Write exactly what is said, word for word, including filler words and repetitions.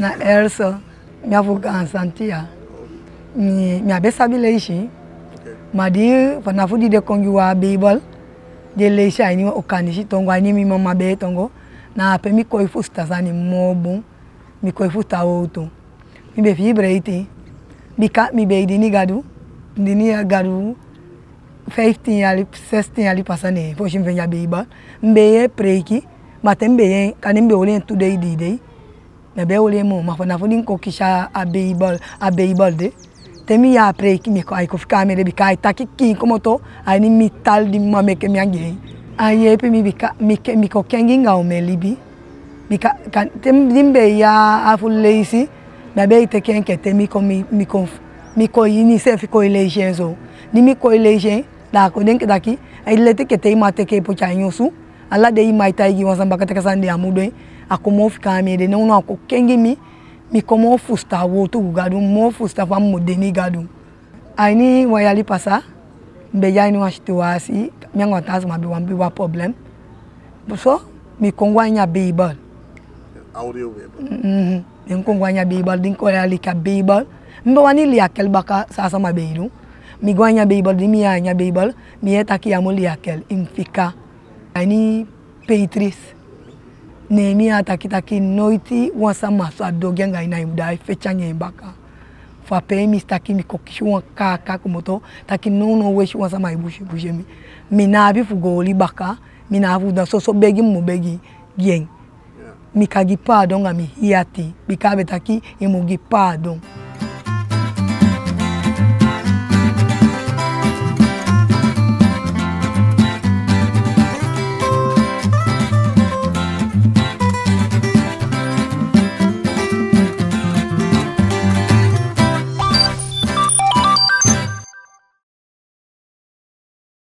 Na Else, mi a fu Gaan Santi ya. Mi, mi á be sabi leisi. Ma di, fanafu di den kon gi wi a Beibel, di e leisi a ini wan Okanisi tongo, a ini mi mama bee tongo, na ape mi kon e fusutan sani moo bun, mi kon e fusutan wowtu. Mi be fii breiti, bika mi be e dini Gadu, dini Gadu, fiftin yali, sestin yali pasa ne, fosi mi fende a Beibel. Mi be e preiki, ma te mi be e, kande mi be oli en tu dei, dii dei. Mi á be oli en moo, ma fanafu di mi kon kisi a Beibel, a Beibel de. Te mi yee a preiki, mi kon, ai kon fika a mi ede, bika ai taki kiin komoto a ini mi taal di mi mama meke mi anga en. Ai yeepi mi, bika mi ke-, mi kon kengi anga omen libi. Bika, kan-, te mi, di mi be e yee a fu leisi, mi á be e teke en enke te mi kon, mi, mi kon, mi kon ini seefi kon e leisi en so. Di mi kon e leisi en, da a kon denki taki, ai leti enke te i mma teke i poti a ini osu. Ala dei i mma e taigi i wan sani baka taki a sani de á mu du en. A kon moo fika a mi ede, nownow a kon kengi mi, mi kon moo fusutan a wowtu fu Gadu, moo fusutan fa mi mu dini Gadu. A ini wan yali pasa, mi be de a ini wan situwasi, mi anga wan taa sama be wani abi wan problem. So, mi kon go a ini a Beibel. Mhm. Mi kon go a ini a Beibel, di mi kon e aliki a Beibel. Mi be wani libi a kel baka san a sama be e du. Mi go a ini a Beibel, di mi yee a ini a Beibel, mi yee taki ya mu libi a kel, i mu fika. A ini Petrus, ne mi yee a taki taki noiti wan sama sa du ogii anga i, na i mu daai feti anga en baka. Fu a pe mi si taki mi kon kisi wan kaka komoto, taki nownow wesi wan sama e busi busi mi. Mi ná abi fu go oli baka, mi ná abi fu du, soso begi mi mu begi gi en. Mi kan gi paadon anga mi hii ati, bika a be taki i mu gi paadon.